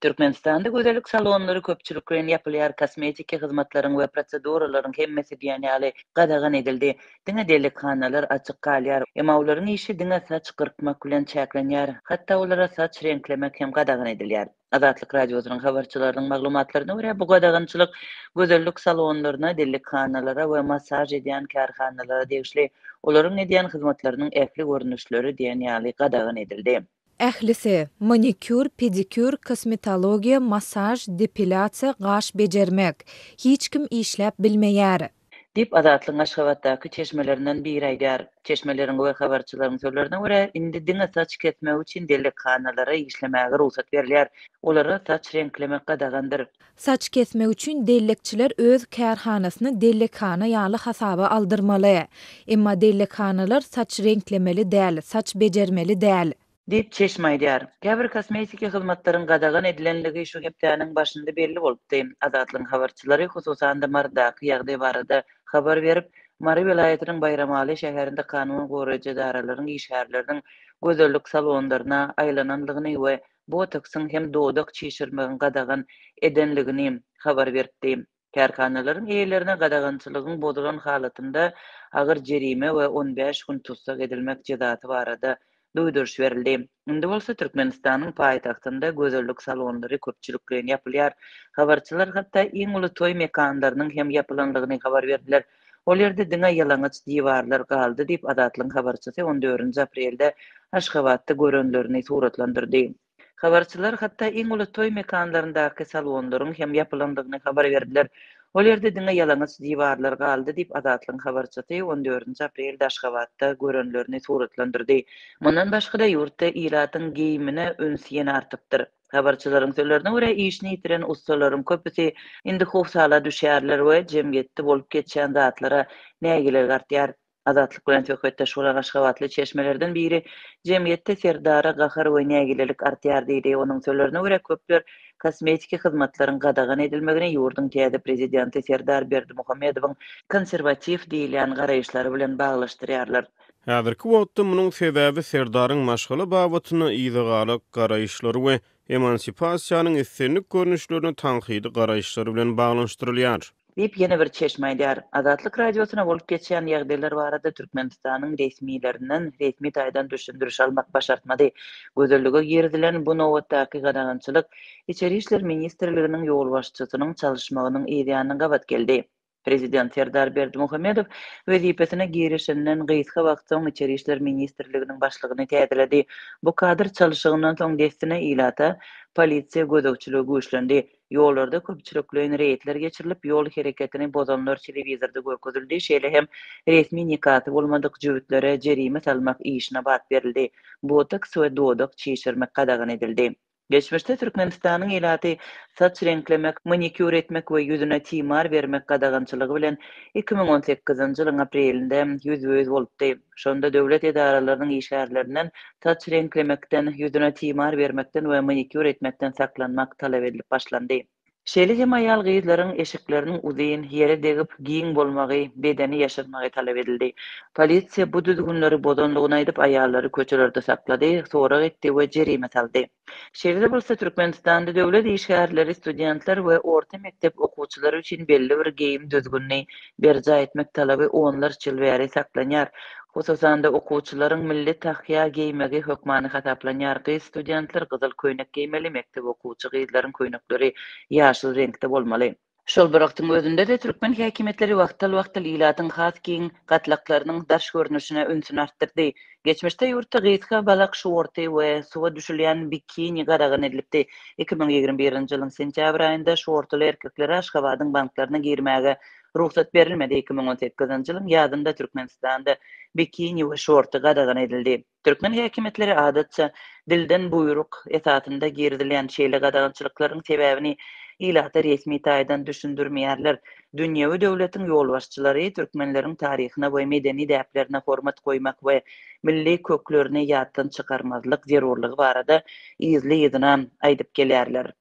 Türkmenistanda gözellik salonlary köpçülikleýin ýapylýar, kosmetiki hyzmatlaryň we proseduralaryň hemmesi diýen ýaly gadagan edildi. Diňe dellekhanalar açyk galýar. Emma olaryň işi diňe saç gyrkmak bilen çäklenýär, hatda olara saç reňklemek hem gadagan edilýär. Azatlyk Radiosynyň habarçylarynyň maglumatlaryna görä, bu gadagançylyk gözellik salonlaryna, dellekhanalara we massaž edýän kärhanalara degişli, olaryň edýän hyzmatlarynyň ähli görnüşleri diýen ýaly gadagan edildi. Ählisi, manikýur, pedikýur, kosmetologiýa, massaž, depilýasiýa, gaş bejermek. Hiç kim işläp bilmeýär. Diýip, Azatlygyň Aşgabatdaky çeşmelerinden biri aýdýar. Çeşmeleriň we habarçylaryň sözlerine görä, indi diňe saç kesmek üçin dellekhanalara işlemäge rugsat berilýär. Olara saç reňklemek gadagandyr. Saç kesmek üçin dellekçiler öz kärhanasyny dellekhana ýaly hasaba aldyrmaly. Emma dellekhanalar saç reňklemeli däl, saç bejermeli däl. Diýip, çeşme aýdýar. Käbir kosmetiki hyzmatlaryň gadagan edilenligi şu hepdäniň başynda belli bolupdy. Azatlygyň habarçylary, hususan-da, Marydaky ýagdaý barada habar berip, Mary welaýatynyň Baýramaly şäherinde kanun goraýjy edaralaryň işgärleriniň gözellik salonlaryna aýlananlygyny we botoksyň hem dodak çişirmegiň gadagan edenligini habar beripdi. Kärhanalaryň eýelerine gadagançylygyň bozulan halatynda agyr jerime we 15 gün tussag edilmek jezasy barada duýduryş berildi. Indi bolsa Türkmenistanyň paýtagtynda gözellik salonlary köpçülikleýin ýapylýar. Habarçylar hatda iň uly toý mekanlarynyň hem ýapylanlygyny habar berdiler. Ol ýerde diňe ýalaňaç diwarlar galdy diýip, Azatlygyň habarçysy on dördünji aprelde Aşgabatda görenlerini suratlandyrdy. Habarçylar hatda iň uly toý mekanlaryndaky salonlaryň hem ýapylandygyny habar berdiler. Ol ýerde diňe ýalaňaç diwarlar galdy diýip, Azatlygyň habarçysy on dördünji aprelde Aşgabatda görenlerini suratlandyrdy. Mundan başga-da, ýurtda ilatyň geýimine üns ýene artypdyr. Habarçylaryň sözlerine görä, işini ýitiren ussalaryň köpüsi indi howsala düşýärler we jemgyýetde bolup geçýän zatlara nägileligi artýar. Azatlyk bilen söhbetdeş bolan aşgabatly çeşmelerden biri jemgyýetde Serdara gahar we nägilelik artýar diýdi. Onuň sözlerine görä, köpler kosmetiki hyzmatlaryň gadagan edilmegini ýurduň täze prezidenti Serdar Berdimuhamedowyň konserwatiw diýilýän garaýyşlary bilen baglaşdyrýarlar. Häzirki wagtda munuň sebäbi Serdaryň maşgala babatynda yzagalak garaýyşlary we emansipasiýanyň islendik görnüşlerine tankydy garaýyşlary bilen baglanyşdyrylýar. Diýip, ýene bir çeşme aýdýar. Azatlyk Radiosyna bolup geçýän ýagdaýlar barada Türkmenistanyň resmilerinden resmi taýdan düşündiriş almak başartmady. Gözellige girizilen bu nobatdaky gadagançylyk Içeri işler ministrliginiň ýolbaşçysynyň çalyşmagynyň yzýanyna gabat geldi. Prezident Serdar Berdimuhamedow wezipesine girişenden gysga wagt soň Içeri işler ministrliginiň başlygyny täzeledi. Bu kadr çalşygyndan soň dessine ilata polisiýa gözegçiligi güýçlendi. Ýollarda köpçülikleýin reýdler geçirilip, ýol hereketini bozanlar telewizorda görkezildi, şeýle hem resmi nikasy bolmadyk jübütlere jerime salmak işine bat berildi. Botoks we dodak çişirmek gadagan edildi. Geçmişde Türkmenistanyň ilaty saç reňklemek, manikýur etmek we ýüzüne timar bermek gadagançylygy bilen 2018-nji ýylyň aprelinde ýüzbe-ýüz bolupdy. Şonda döwlet edaralarynyň işgärlerinden saç reňklemekden, ýüzüne timar bermekden we manikýur etmekden saklanmak talap edilip başlandy. Şeýle hem aýal-gyzlaryň eşikleriniň uzyn, ýere degip, giň bolmagy, bedeni ýaşyrmagy talap edildi. Polisiýa bu düzgünleri bozandygyny aýdyp, aýallary köçelerde saklady, sorag etdi we jerime saldy. Şeýle-de bolsa, Türkmenistanda döwlet işgärleri, studentler we orta mekdep okuwçylary üçin belli bir geýim düzgünini berjaý etmek talaby onlarça ýyl bäri saklanýar. Hususan-da, okuwçylaryň milli tahýa geýmegi hökmany hasaplanýar. Gyz studentler gyzyl köýnek geýmeli, mekdep okuwçy gyzlaryň köýnekleri ýaşyl reňkde bolmaly. Şol bir wagtyň özünde-de, türkmen häkimiýetleri wagtal-wagtal ilatyň has giň gatlaklarynyň daş görnüşine ünsüni artdyrdy. Geçmişde ýurtda gysga balak şorty we suwa düşülýän bikini gadagan edilipdi. 2021-nji ýylyň sentýabr aýynda şortuly erkeklere Aşgabadyň banklaryna girmäge rugsat berilmedi. 2018-nji ýylyň ýazynda Türkmenistanda bikini we şorty gadagan edildi. Türkmen häkimiýetleri adatça dilden buýruk esasynda girizilýän şeýle gadagançylyklaryň sebäbini ilata resmi taýdan düşündirmeýärler. Dünýewi döwletiň ýolbaşçylary türkmenleriň taryhyna we medeni däplerine hormat goýmak we milli köklerini ýatdan çykarmazlyk zerurlygy barada yzly-yzyna aýdyp gelýärler.